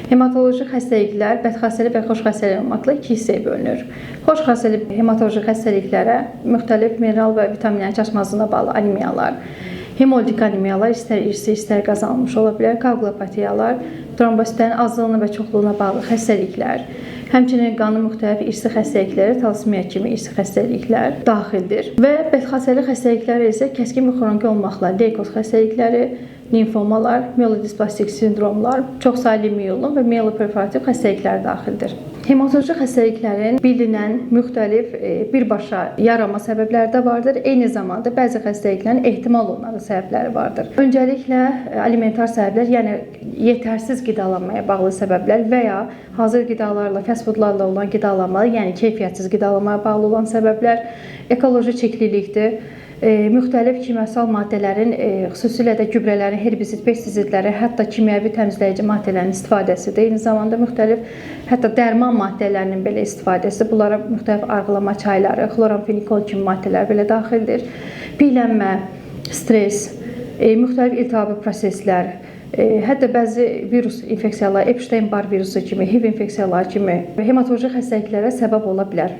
Hematoloji xəstəliklər bədxassəli və xoşxassəli olmaqla iki hissəyə bölünür. Xoşxassəli hematoloji xəstəliklərə müxtəlif mineral və vitaminlərin çatışmazlığına bağlı anemiyalar, hemolitik anemiyalar istər irsi, istər qazanılmış ola bilər, koagulopatiyalar, trombositlərin azlığına və çoxluğuna bağlı xəstəliklər, həmçinin qanın müxtəlif irsi xəstəlikləri, talasemiya kimi irsi xəstəliklər daxildir. Və bədxassəli xəstəliklərə isə kəskin və xroniki olmaqla leykoz xəstəlikləri, limfomalar, mielodisplastik sindromlar, çoxsaylı miyelom və mieloproliferativ xəstəliklər daxildir. Hematoloji xəstəliklərin bilinən müxtəlif birbaşa yaranma səbəbləri də vardır. Eyni zamanda bəzi xəstəliklərin ehtimal olunan səbəbləri vardır. Öncəliklə alimentar səbəblər, yəni yetərsiz qidalanmaya bağlı səbəblər və ya hazır qidalarla, fast foodlarla olan qidalanma, yəni keyfiyyətsiz qidalanmaya bağlı olan səbəblər, ekoloji çirklilikdir, müxtəlif kimyasal maddələrin, xüsusilə də gübrələrin, herbisid, pestisidlərin, hətta kimyəvi təmizləyici maddələrin istifadəsidir. Eyni zamanda müxtəlif hətta dərman maddələrinin belə istifadəsi, bunlara müxtəlif arıqlama çayları, xloramfenikol kimi maddələr belə daxildir. Piylənmə, stres, müxtəlif iltihabi proseslər, hətta bəzi virus infeksiyaları, Epstein-Barr virusu kimi, HIV infeksiyaları kimi hematoloji xəstəliklərə səbəb ola bilər.